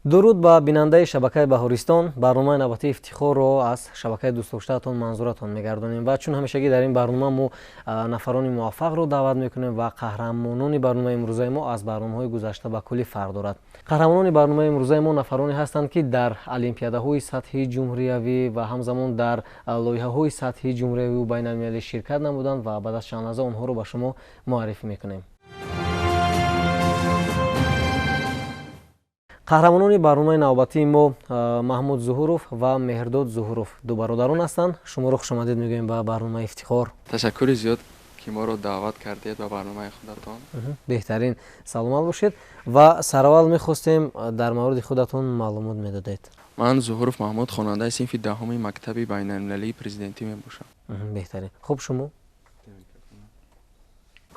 Дуруд ба бинандаи шабакаи Баҳористон. Барномаи навбатии Ифтихорро аз шабакаи дӯстдоштаатон манзуратон мегардонем ва чун ҳамешагӣ дар ин барнома мо нафарони муваффақро даъват мекунем ва қаҳрамонони барномаи имрӯзаи мо аз барномаҳои гузашта ба куллӣ фарқ дорад. Қаҳрамонони барномаи имрӯзаи мо нафароне ҳастанд, ки дар олимпиадаҳои сатҳи ҷумҳуриявӣ ва ҳамзамон дар лоиҳаҳои сатҳи ҷумҳуриявию байналмилалӣ ширкат намуданд ва баъд аз чанд лаҳза онҳоро ба шумо муаррифӣ мекунем. Қаҳрамонони барномаи навбатии мо Маҳмуд Зуҳуров ва Меҳрдод Зуҳуров ду бародарон ҳастанд. Шуморо хушомадед мегӯем ба барномаи Ифтихор. Ташаккури зиёд, ки моро даъват кардед ба барномаи худатон. Беҳтарин, саломат бошед. Ва сараввал мехостем дар мавриди худатон маълумот медодед. Ман Зуҳуров Маҳмуд, хонандаи синфи 10-уми мактаби байналмилалии президентӣ мебошам. Беҳтарин. Хуб, шумо?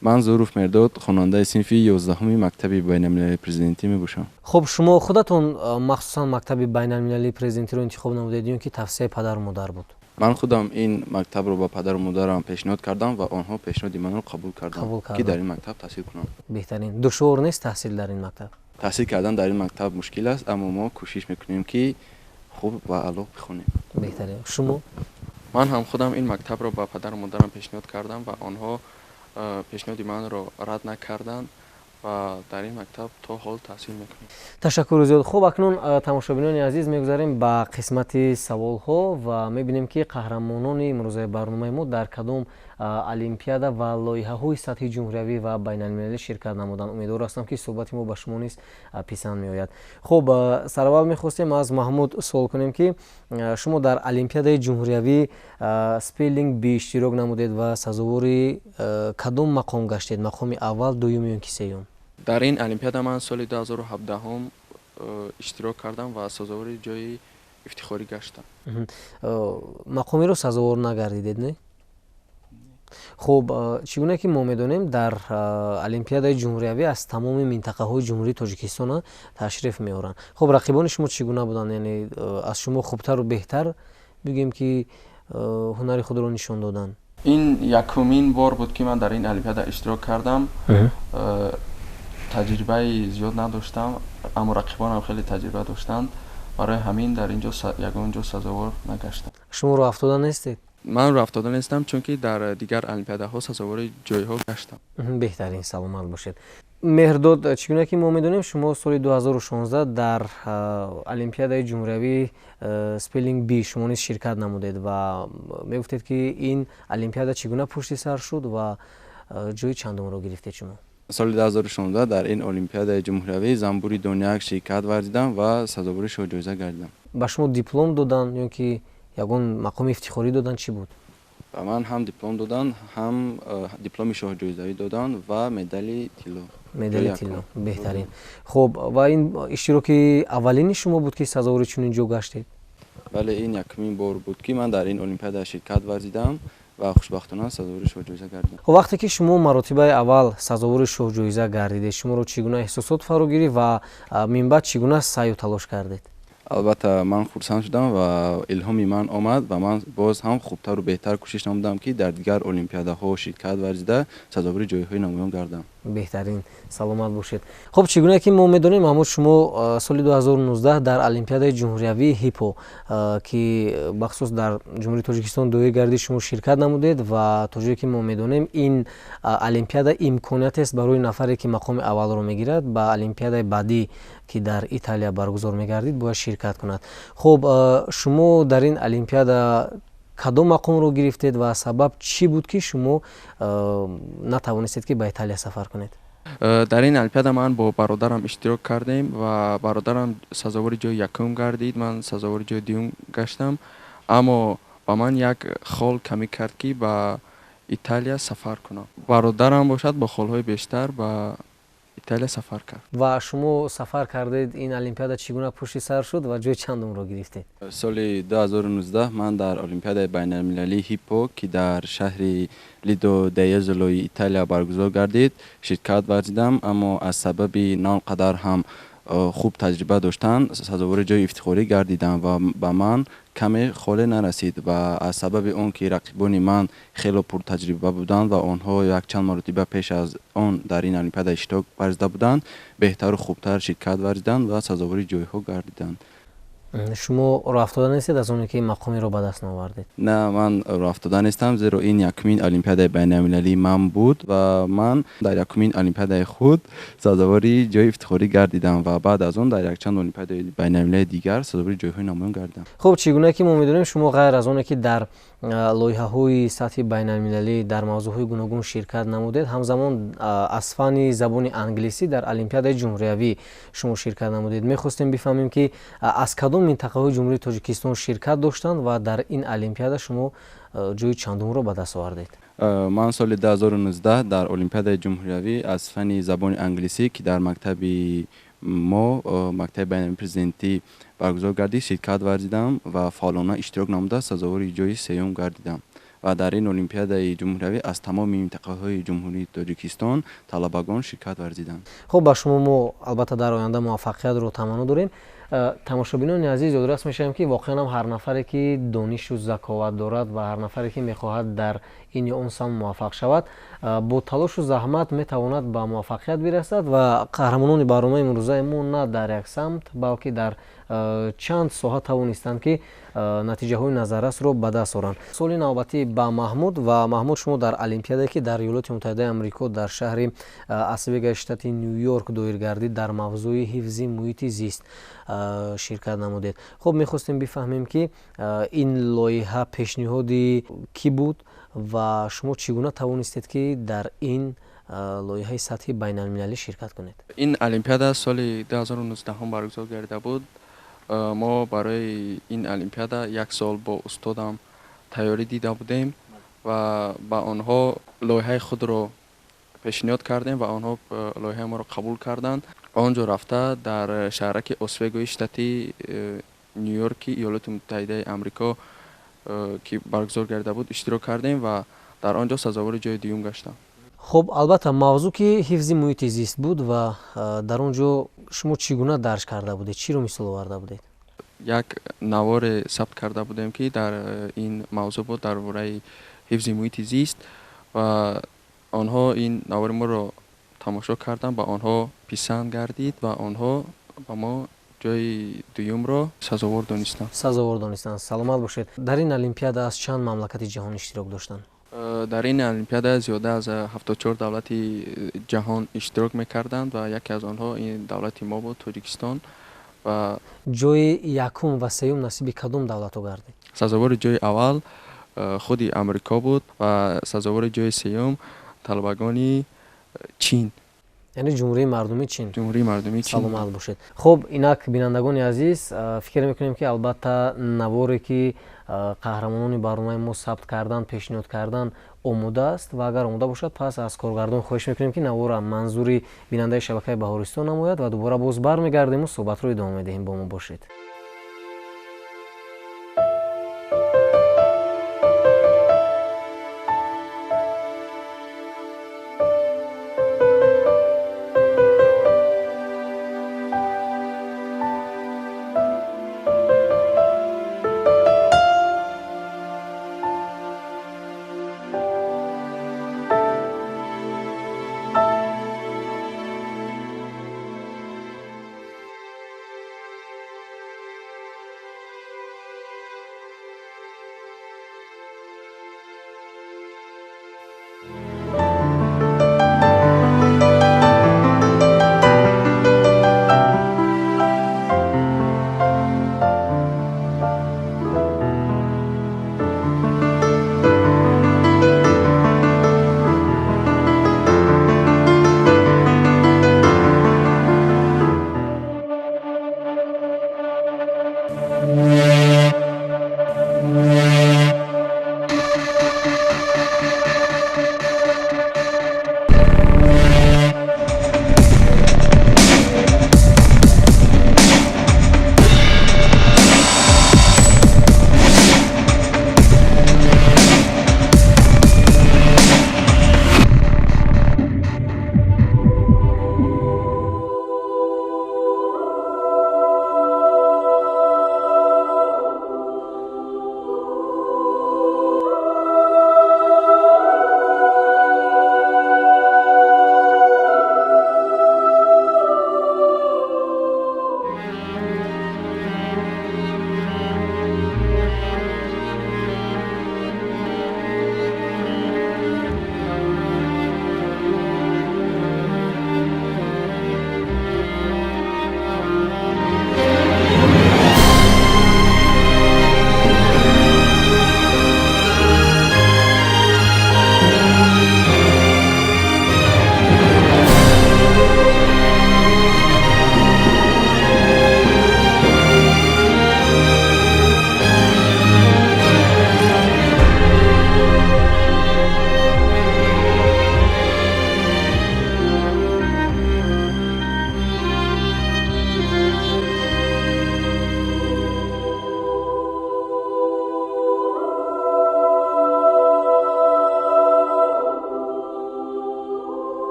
Ман Зуҳуров Меҳрдод, хонандаи синфи 11-уми мактаби байналмилалии президентӣ мебошам. Хуб, шумо худатон махсусан мактаби байналмилалии президентиро интихоб намудед ё ки тавсияи падару модар буд? Ман худам ин мактабро ба падару модарам пешниҳод кардам ва онҳо пешниҳоди манро қабул карданд, ки дар ин мактаб таҳсил кунам. Беҳтарин. Душвор нест таҳсил дар ин мактаб? Таҳсил кардан дар ин мактаб мушкил аст, аммо мо кӯшиш мекунем, ки хуб ва аъло бихонем. Беҳтарин. Шумо? Ман ҳам худам ин мактабро ба падару модарам пешниҳод кардам ва онҳо пешниҳоди манро рад накарданд ва дар ин мактаб то ҳол таҳсил мекунем. Ташаккури зиёд. Хуб, акнун, тамошобинони азиз, мегузарем ба қисмати саволҳо ва мебинем, ки қаҳрамонони имрӯзаи барномаи мо дар кадом олимпиада ва лоиҳаҳои сатҳи ҷумҳуриявӣ ва байналмилалӣ ширкат намуданд. Умедвор ҳастам, ки суҳбати мо ба шумо низ писанд меояд. Хуб, сараввал мехостем аз Маҳмуд суол кунем, ки шумо дар олимпиадаи ҷумҳуриявӣ Spelling Bee иштирок намудед ва сазовори кадом мақом гаштед? Мақоми аввал, дуюм ё ки сеюм? Дар ин олимпиада ман соли 2017 иштирок кардам ва сазовори ҷои ифтихорӣ гаштам. Мақомеро сазовор нагардидед, не? Хуб, чӣ гуна ки мо медонем, дар олимпиадаи ҷумҳуриявӣ аз тамоми минтақаҳои Ҷумҳурии Тоҷикистона ташриф меоранд. Хуб, рақибони шумо чӣ гуна буданд? Яъне аз шумо хубтару беҳтар бигӯем, ки ҳунари худро нишон доданд? Ин якумин бор буд, ки ман дар ин олимпиада иштирок кардам. Таҷрибаи зиёд надоштам, аммо рақибонам хеле таҷриба доштанд, барои ҳамин дар ин ҷо ягон ҷо сазовор нагаштам. Шумо роҳ афтода нестед? Ман роҳ афтода нестам, чунки дар дигар олимпиадаҳо сазовори ҷойҳо гаштам. Беҳтарин, саломат бошед. Меҳрдод, чӣ гуна ки мо медонем, шумо соли 2016 дар олимпиадаи ҷумҳуриявии Spelling Bee шумо низ ширкат намудед ва мегуфтед, ки ин олимпиада чӣ гуна пушти сар шуд ва ҷои чандумро гирифтед шумо? Соли 2016 дар ин олимпиадаи ҷумҳуриявии Занбури доняк ширкат варзидам ва сазовори шоҳҷоиза гардидам. Ба шумо диплом доданд ё ки ягон мақоми ифтихорӣ доданд, чӣ буд? Ба ман ҳам диплом доданд, ҳам дипломи шоҳҷоизавӣ доданд ва медали тилло. Медали тилло, беҳтарин. Хуб, ва ин иштироки аввалини шумо буд, ки сазовори чунин ҷо гаштед? Бале, ин якумин бор буд, ки ман дар ин олимпиада ширкат варзидам ва хушбахтона сазовори шоҳҷоиза гардидам. Хуб, вақте ки шумо маротибаи аввал сазовори шоҳҷоиза гардидед, шуморо чӣ гуна эҳсосот фаро гирифт ва минбаъд чӣ гуна саъю талош кардед? Албатта, ман хурсанд шудам ва илҳоми ман омад ва ман боз ҳам хубтару беҳтар кӯшиш намудам, ки дар дигар олимпиадаҳо ширкат варзида, сазовори ҷойҳои намоён гардам. Беҳтарин, саломат бошед. Хуб, чӣ гуна ки мо медонем, Маҳмуд, шумо соли 2019 дар олимпиадаи ҷумҳуриявии ҳипо, ки бахусус дар Ҷумҳурии Тоҷикистон доир гардид, шумо ширкат намудед ва то ҷое ки мо медонем, ин олимпиада имкониятест барои нафаре, ки мақоми аввалро мегирад, ба олимпиадаи баъдӣ, ки дар Италия баргузор мегардид, бояд ширкат кунад. Хуб, шумо дар ин олимпиада кадом мақомро гирифтед ва сабаб чӣ буд, ки шумо натавонистед, ки ба Италия сафар кунед? Дар ин олимпиада ман бо бародарам иштирок кардем ва бародарам сазовори ҷои якум гардид, ман сазовори ҷои дуюм гаштам, аммо ба ман як хол камӣ кард, ки ба Италия сафар кунам. Бародарам бошад, бо холҳои бештар ба Италия сафар кард. Ва шумо сафар кардед, ин олимпиада чӣ гуна пушти сар шуд ва ҷои чандумро гирифтед? Соли 2019 ман дар олимпиадаи байналмилалии ҳипо, ки дар шаҳри Лидо Деезолои Италия баргузор гардид, ширкат варзидам, аммо аз сабаби на он қадар ҳам хуб таҷриба доштан сазовори ҷои ифтихорӣ гардидам ва ба ман Каме холе нарасид ва аз сабаби он ки рақибони ман хело пуртаҷриба буданд ва онҳо якчанд маротиба пеш аз он дар ин олимпиада иштирок варзида буданд, беҳтару хубтар ширкат варзиданд ва сазовори ҷойҳо гардиданд. Шумо роҳафтода нестед аз оне ки мақомеро ба даст наовардед? На, ман роҳафтода нестам, зеро ин якумин олимпиадаи байналмилалии ман буд ва ман дар якумин олимпиадаи худ сазовори ҷои ифтихорӣ гардидам ва баъд аз он дар якчанд олимпиадаи байналмилалии дигар сазовори ҷойҳои намоён гардидам. Хуб, чӣ гуна ки мо медонем, шумо ғайр аз оне ки дар лоиҳаҳои сатҳи байналмилалӣ дар мавзӯъҳои гуногун ширкат намудед, ҳамзамон аз фанни забони англисӣ дар олимпиадаи ҷумҳуриявӣ шумо ширкат намудед. Мехостем бифаҳмем, ки аз кадом минтақаҳои Ҷумҳурии Тоҷикистон ширкат доштанд ва дар ин олимпиада шумо ҷои чандумро ба даст овардед? Ман соли 2019 дар олимпиадаи ҷумҳуриявӣ аз фанни забони англисӣ, ки дар мактаби мо, мактаби байналмилалии президентӣ баргузор гардид, ширкат варзидам ва фаъолона иштирок намуда сазовори ҷои сеюм гардидам. Ва дар ин олимпиадаи ҷумҳуриявӣ аз тамоми минтақаҳои Ҷумҳурии Тоҷикистон талабагон ширкат варзиданд. Хуб, ба шумо мо албатта дар оянда муваффақиятро таманно дорем. Тамошобинони азиз, ёдрас мешавем, ки воқеан ҳам ҳар нафаре ки донишу заковат дорад ва ҳар нафаре ки мехоҳад дар ин ё он самт муваффақ шавад, бо талошу заҳмат метавонад ба муваффақият бирасад ва қаҳрамонони барномаи имрӯзаи мо на дар як самт, балки дар чанд соҳа тавонистанд, ки натиҷаҳои назаррасро ба даст оранд. Суоли навбатӣ ба Маҳмуд. Ва Маҳмуд, шумо дар олимпиадае, ки дар Иёлоти Муттаҳидаи Амрико дар шаҳри Освегаи штати Ню-Йорк доир гардид, дар мавзӯи ҳифзи муҳити зист ширкат намудед. Хуб, мехостем бифаҳмем, ки ин лоиҳа пешниҳоди кӣ буд ва шумо чӣ гуна тавонистед, ки дар ин лоиҳаи сатҳи байналмилалӣ ширкат кунед? Ин олимпиада соли 2019 баргузор гардида буд. Мо барои ин олимпиада як сол бо устодам тайёрӣ дида будем ва ба онҳо лоиҳаи худро пешниҳод кардем ва онҳо лоиҳаи моро қабул карданд. Он ҷо рафта дар шаҳраки Освегои штати Ню-Йорки Иёлоти Муттаҳидаи Амрико, ки баргузор гардида буд, иштирок кардем ва дар он ҷо сазовори ҷои дуюм гаштам. Хуб, албатта мавзӯъ ки ҳифзи муҳити зист буд ва дар он ҷо шумо чӣ гуна дарҷ карда будед, чиро мисол оварда будед? Як наворе сабт карда будем, ки дар ин мавзӯъ буд, дар бораи ҳифзи муҳити зист, ва онҳо ин навори моро тамошо карданд, ба онҳо писанд гардид ва онҳо ба мо ҷои дуюмро сазовор донистанд. Сазовор донистанд. Саломат бошед. Дар ин олимпиада аз чанд мамлакати ҷаҳон иштирок доштанд? Дар ин олимпиада зиёда аз 74 давлати ҷаҳон иштирок мекарданд ва яке аз онҳо ин давлати мо буд, Тоҷикистон. Ва ҷои якум ва сеюм насиби кадом давлатҳо гардид? Сазовори ҷои аввал худи Амрико буд ва сазовори ҷои сеюм талабагони Чин. Яъне Ҷумҳурии Мардумии Чин. Ҷумҳурии Мардумии Чин. Саломат бошед. Хуб, инак, бинандагони азиз, фикр мекунем, ки албатта наворе ки қаҳрамонони барномаи мо сабт кардан, пешниҳод кардан, омода аст ва агар омода бошад, пас аз коргардон хоҳиш мекунем, ки наворро манзури бинандаи шабакаи Баҳористон намояд ва дубора боз бармегардему суҳбатро идома медиҳем. Бо мо бошед.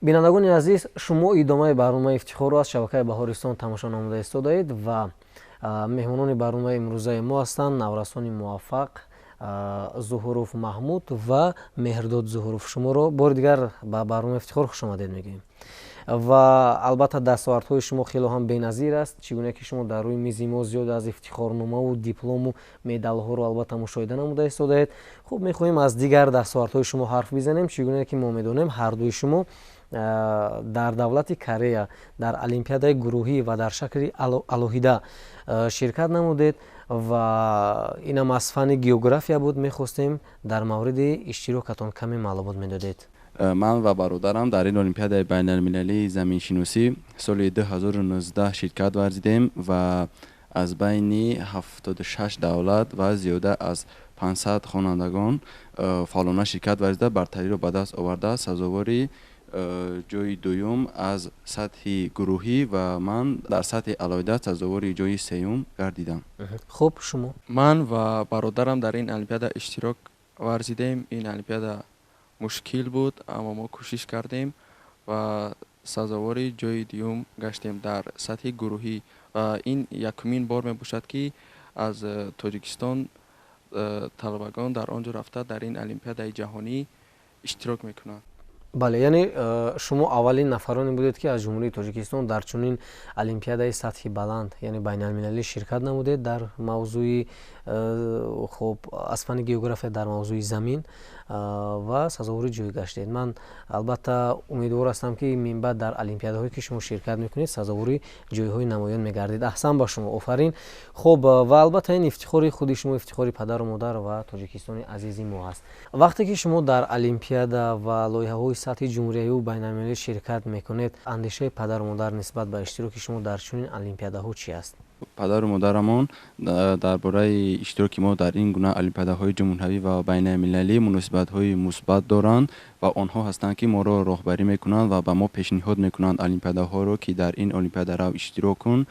Бинандагони азиз, шумо идомаи барномаи Ифтихорро аз шабакаи Баҳористон тамошо намуда истодаед ва меҳмонони барномаи имрӯзаи мо ҳастанд наврасони муваффақ Зуҳуров Маҳмуд ва Меҳрдод Зуҳуров. Шуморо бори дигар ба барномаи Ифтихор хушомадед мегӯем ва албатта дастовардҳои шумо хело ҳам беназир аст, чӣ гуна ки шумо дар рӯи мизи мо зиёд аз ифтихорномаву диплому медалҳоро албатта мушоҳида намуда истодаед. Хуб, мехоҳем аз дигар дастовардҳои шумо ҳарф бизанем. Чӣ гуна ки мо медонем, ҳардуи шумо дар давлати Корея дар олимпиадаи гурӯҳӣ ва дар шакли алоҳида ширкат намудед ва инам аз фанни география буд. Мехостем дар мавриди иштирокатон каме маълумот медодед. Ман ва бародарам дар ин олимпиадаи байналмилалии заминшиносӣ соли 2019 ширкат варзидем ва аз байни 76 давлат ва зиёда аз 500 хонандагон фаъолона ширкат варзида, бартариро ба даст оварда, сазовори ҷои дуюм аз сатҳи гурӯҳӣ ва ман дар сатҳи алоҳида сазовори ҷои сеюм гардидам. Хуб, шумо? Ман ва бародарам дар ин олимпиада иштирок варзидем. Ин олимпиада мушкил буд, аммо мо кӯшиш кардем ва сазовори ҷои дуюм гаштем дар сатҳи гурӯҳӣ ва ин якумин бор мебошад, ки аз Тоҷикистон талабагон дар он ҷо рафта дар ин олимпиадаи ҷаҳонӣ иштирок мекунанд. Бале, яъне шумо аввалин нафароне будед, ки аз Ҷумҳурии Тоҷикистон дар чунин олимпиадаи сатҳи баланд, яъне байналмилалӣ, ширкат намудед дар мавзӯи хуб, аз фанни география дар мавзӯи замин ва сазовори ҷой гаштед. Ман албатта умедвор ҳастам, ки минбаъд дар олимпиадаҳое, ки шумо ширкат мекунед, сазовори ҷойҳои намоён мегардед. Аҳсан ба шумо, офарин. Хуб, ва албатта ин ифтихори худи шумо, ифтихори падару модар ва Тоҷикистони азизи мо ҳаст. Вақте ки шумо дар олимпиада ва лоиҳаҳои сатҳи ҷумҳуриявию байналмилалӣ ширкат мекунед, андешаи падару модар нисбат ба иштироки шумо дар чунин олимпиадаҳо чӣ аст? Падару модарамон дар бораи иштироки мо дар ин гуна олимпиадаҳои ҷумҳуриявӣ ва байналмилалӣ муносибатҳои мусбат доранд ва онҳо ҳастанд, ки моро роҳбарӣ мекунанд ва ба мо пешниҳод мекунанд олимпиадаҳоро, ки дар ин олимпиада рав, иштирок кун,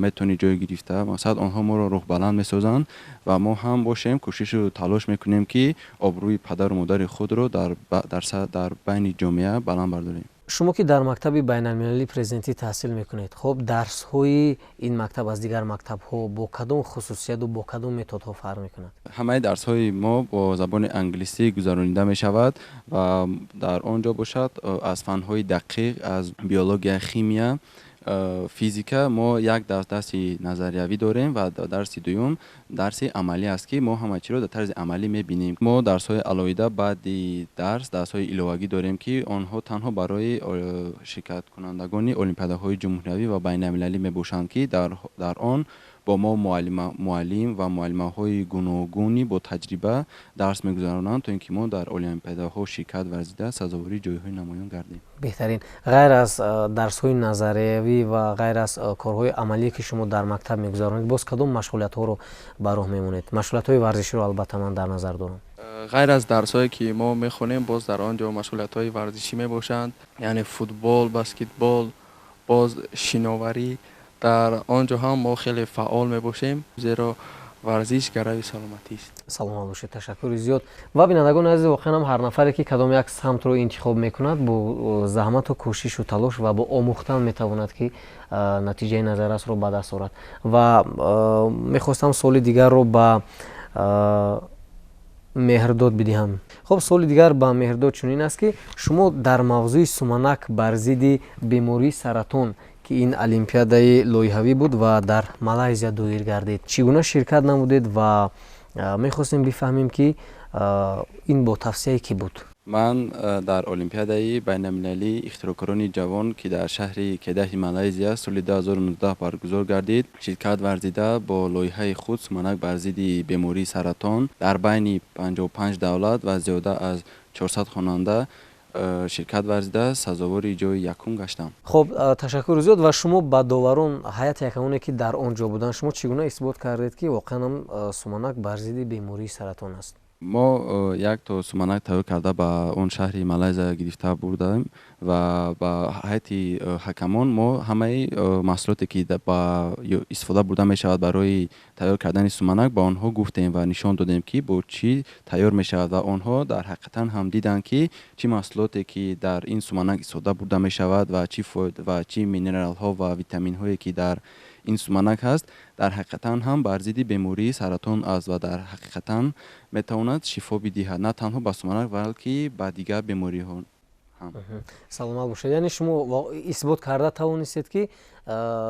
метавонӣ ҷой гирифта. Мақсад, онҳо моро рӯҳбаланд месозанд ва мо ҳам бошем, кӯшишу талош мекунем, ки обрӯи падару модари худро дар байни ҷомеа баланд бардорем. Шумо ки дар мактаби байналмилалии президентӣ таҳсил мекунед, хуб, дарсҳои ин мактаб аз дигар мактабҳо бо кадом хусусияту бо кадом методҳо фарқ мекунад? Ҳамаи дарсҳои мо бо забони англисӣ гузаронида мешавад ва дар он ҷо бошад, аз фанҳои дақиқ, аз биология, химия, физика мо як дарс, дарси назариявӣ дорем ва дарси дуюм дарси амалӣ аст, ки мо ҳама чиро дар тарзи амалӣ мебинем. Мо дарсҳои алоҳида, баъди дарс дарсҳои иловагӣ дорем, ки онҳо танҳо барои ширкаткунандагони олимпиадаҳои ҷумҳуриявӣ ва байналмилалӣ мебошанд, ки дар он бо мо муаллим ва муаллимаҳои гуногуни бо таҷриба дарс мегузаронанд, то ин ки мо дар олимпиадаҳо ширкат варзида, сазовори ҷойҳои намоён гардем. Беҳтарин. Ғайр аз дарсҳои назариявӣ ва ғайр аз корҳои амалие, ки шумо дар мактаб мегузаронед, боз кадом машғулиятҳоро ба роҳ мемонед? Машғулиятҳои варзиширо албатта ман дар назар дорам. Ғайр аз дарсҳое, ки мо мехонем, боз дар он ҷо машғулиятҳои варзишӣ мебошанд, яъне футбол, баскетбол, боз шиноварӣ. Дар он ҷо ҳам мо хеле фаъол мебошем, зеро варзиш гарави саломатист. Саломат бошед, ташаккури зиёд. Ва бинандагони азиз, воқеан ҳам ҳар нафаре, ки кадом як самтро интихоб мекунад, бо заҳмату кӯшишу талош ва бо омӯхтан метавонад, ки натиҷаи назаррасро ба даст орад. Ва мехостам суоли дигарро ба Меҳрдод бидиҳам. Хуб, суоли дигар ба Меҳрдод чунин аст, ки шумо дар мавзӯи суманак бар зидди бемории саратон, ки ин олимпиадаи лоиҳавӣ буд ва дар Малайзия доир гардид, чӣ гуна ширкат намудед ва мехостем бифаҳмем, ки ин бо тавсияи кӣ буд? Ман дар олимпиадаи байналмилалии ихтироъкорони ҷавон, ки дар шаҳри Кедаҳи Малайзия соли 2019 баргузор гардид, ширкат варзида, бо лоиҳаи худ «Суманак бар зидди бемории саратон» дар байни 55 давлат ва зиёда аз 400 хонанда ширкат варзида, сазовори ҷои якум гаштам. Хуб, ташаккури зиёд. Ва шумо ба доварон, ҳайати ҳакамоне, ки дар он ҷо буданд, шумо чӣ гуна исбот кардед, ки воқеан ҳам суманак бар зидди бемории саратон аст? Мо як то суманак тайёр карда ба он шаҳри Малайзия гирифта бурдаем ва ба ҳайати ҳакамон мо ҳамаи маҳсулоте, ки ба истифода бурда мешавад барои тайёр кардани суманак, ба онҳо гуфтем ва нишон додем, ки бо чӣ тайёр мешавад, ва онҳо дар ҳақиқатан ҳам диданд, ки чӣ маҳсулоте, ки дар ин суманак истифода бурда мешавад, ва чӣ ва чӣ минералҳо ва витаминҳое, ки дар ин суманак ҳаст, дар ҳақиқатан ҳам бар зидди бемории саратон аст ва дар ҳақиқатан метавонад шифо бидиҳад на танҳо ба суманак, балки ба дигар бемориҳо ҳам. Саломат бошед. Яъне шумо исбот карда тавонистед, ки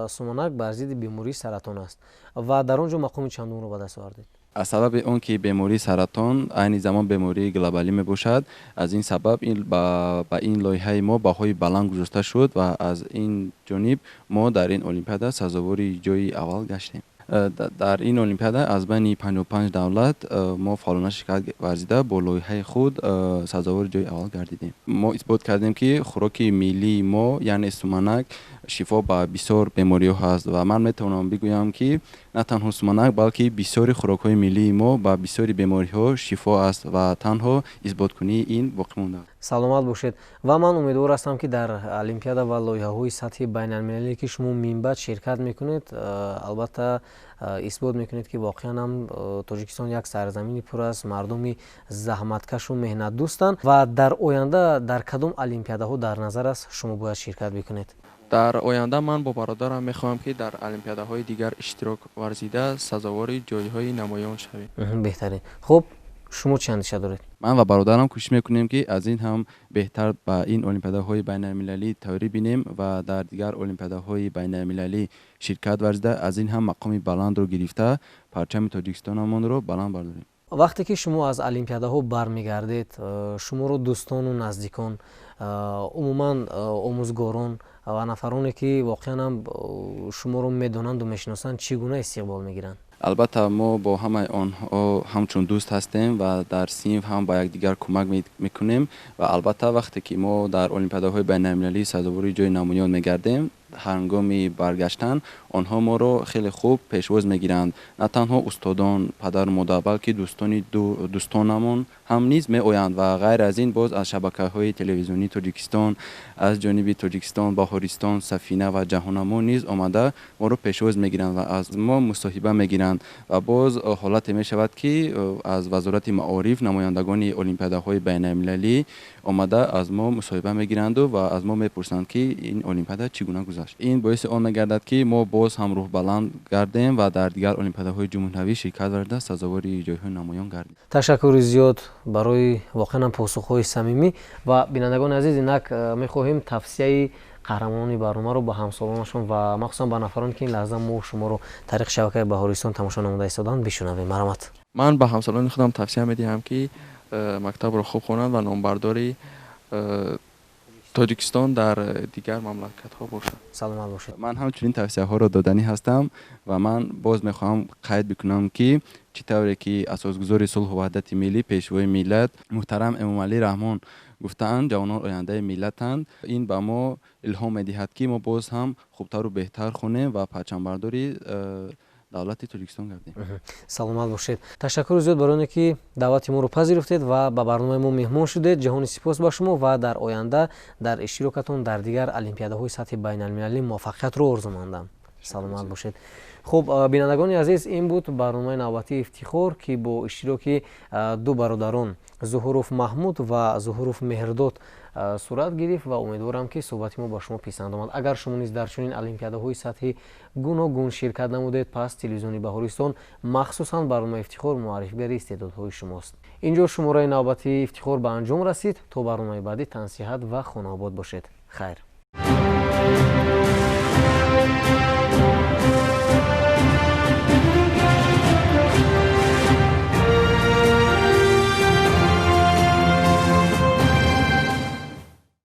суманак бар зидди бемории саратон аст, ва дар он ҷо мақоми чандумро ба даст овардед? Аз сабаби он ки бемории саратон айни замон бемории глобалӣ мебошад, аз ин сабаб ба ин лоиҳаи мо баҳои баланд гузошта шуд ва аз ин ҷониб мо дар ин олимпиада сазовори ҷои аввал гаштем. Дар ин олимпиада аз байни 55 давлат мо фаъолона ширкат варзида, бо лоиҳаи худ сазовори ҷои аввал гардидем. Мо исбот кардем, ки хӯроки миллии мо, яъне суманак, шифо ба бисёр бемориҳо ҳаст, ва ман метавонам бигӯям, ки на танҳо суманак, балки бисёри хӯрокҳои миллии мо ба бисёри бемориҳо шифо аст ва танҳо исботкунии ин боқӣ мондааст. Саломат бошед, ва ман умедвор ҳастам, ки дар олимпиада ва лоиҳаҳои сатҳи байналмилалӣ, ки шумо минбаъд ширкат мекунед, албатта исбот мекунед, ки воқеан ҳам Тоҷикистон як сарзамини пур аз мардуми заҳматкашу меҳнатдӯстанд. Ва дар оянда дар кадом олимпиадаҳо дар назар аст шумо бояд ширкат бикунед? Дар оянда ман бо бародарам мехоҳам, ки дар олимпиадаҳои дигар иштирок варзида, сазовори ҷойҳои намоён шавем. Беҳтарин. Хуб, шумо чӣ андеша доред? Ман ва бародарам кӯшиш мекунем, ки аз ин ҳам беҳтар ба ин олимпиадаҳои байналмилалӣ тайёрӣ бинем ва дар дигар олимпиадаҳои байналмилалӣ ширкат варзида, аз ин ҳам мақоми баландро гирифта, парчами Тоҷикистонамонро баланд бардорем. Вақте ки шумо аз олимпиадаҳо бармегардед, шуморо дӯстону наздикон, умуман омӯзгорон ва нафароне, ки воқеан ҳам шуморо медонанду мешиносанд, чӣ гуна истиқбол мегиранд? Албатта, мо бо ҳамаи онҳо ҳамчун дӯст ҳастем ва дар синф ҳам ба якдигар кӯмак мекунем. Ва албатта, вақте ки мо дар олимпиадаҳои байналмилалӣ сазовори ҷои намоён мегардем, ҳангоми баргаштан онҳо моро хеле хуб пешвоз мегиранд. На танҳо устодон, падару модар, балки дӯстони дӯстонамон ҳам низ меоянд, ва ғайр аз ин боз аз шабакаҳои телевизионии Тоҷикистон, аз ҷониби Тоҷикистон, Баҳористон, Сафина ва Ҷаҳоннамо низ омада моро пешвоз мегиранд ва аз мо мусоҳиба мегиранд. Ва боз ҳолате мешавад, ки аз Вазорати маориф намояндагони олимпиадаҳои байналмилалӣ омада аз мо мусоҳиба мегиранду ва аз мо мепурсанд, ки ин олимпиада чӣ гуна гузашт. Ин боиси он мегардад, ки мо боз ҳам рӯҳбаланд гардем ва дар дигар олимпиадаҳои ҷумҳуриявӣ ширкат варзида, сазовори ҷойҳои намоён гардем. Ташаккури зиёд барои воқеан ҳам посухҳои самимӣ. Ва бинандагони азиз, инак мехоҳем тавсияи қаҳрамонони барномаро ба ҳамсолонашон ва махсусан ба нафароне, ки ин лаҳза мо шуморо тариқи шабакаи Баҳористон тамошо намуда истоданд, бишунавем. Марҳамат. Ман ба ҳамсолони худам тавсия медиҳам, ки мактабро хуб хонанд ва номбардори Тоҷикистон дар дигар мамлакатҳо бошад. Саломат бошед. Ман ҳамчунин тавсияҳоро доданӣ ҳастам ва ман боз мехоҳам қайд бикунам, ки чӣ тавре ки асосгузори сулҳу ваҳдати миллӣ, пешвои миллат муҳтарам Эмомалӣ Раҳмон гуфтаанд: «Ҷавонон ояндаи миллатанд», ин ба мо илҳом медиҳад, ки мо боз ҳам хубтару беҳтар хонем ва парчамбардори давлати Тоҷикистон гардем. Саломат бошед. Ташаккури зиёд барои оне ки даъвати моро пазируфтед ва ба барномаи мо меҳмон шудед. Ҷаҳони сипос ба шумо ва дар оянда дар иштирокатон дар дигар олимпиадаҳои сатҳи байналмилалӣ муваффақиятро орзумандам. Саломат бошед. Хуб, бинандагони азиз, ин буд барномаи навбатии Ифтихор, ки бо иштироки ду бародарон Зуҳуров Маҳмуд ва Зуҳуров Меҳрдод сурат гирифт, ва умедворам, ки суҳбати мо ба шумо писанд омад. Агар шумо низ дар чунин олимпиадаҳои сатҳи гуногун ширкат намудед, пас телевизиони Баҳористон, махсусан барномаи Ифтихор, муаррифигари истеъдодҳои шумост. Инҷо шумораи навбатии Ифтихор ба анҷом расид. То барномаи баъдӣ тансиҳат ва хонаобод бошед. Хайр.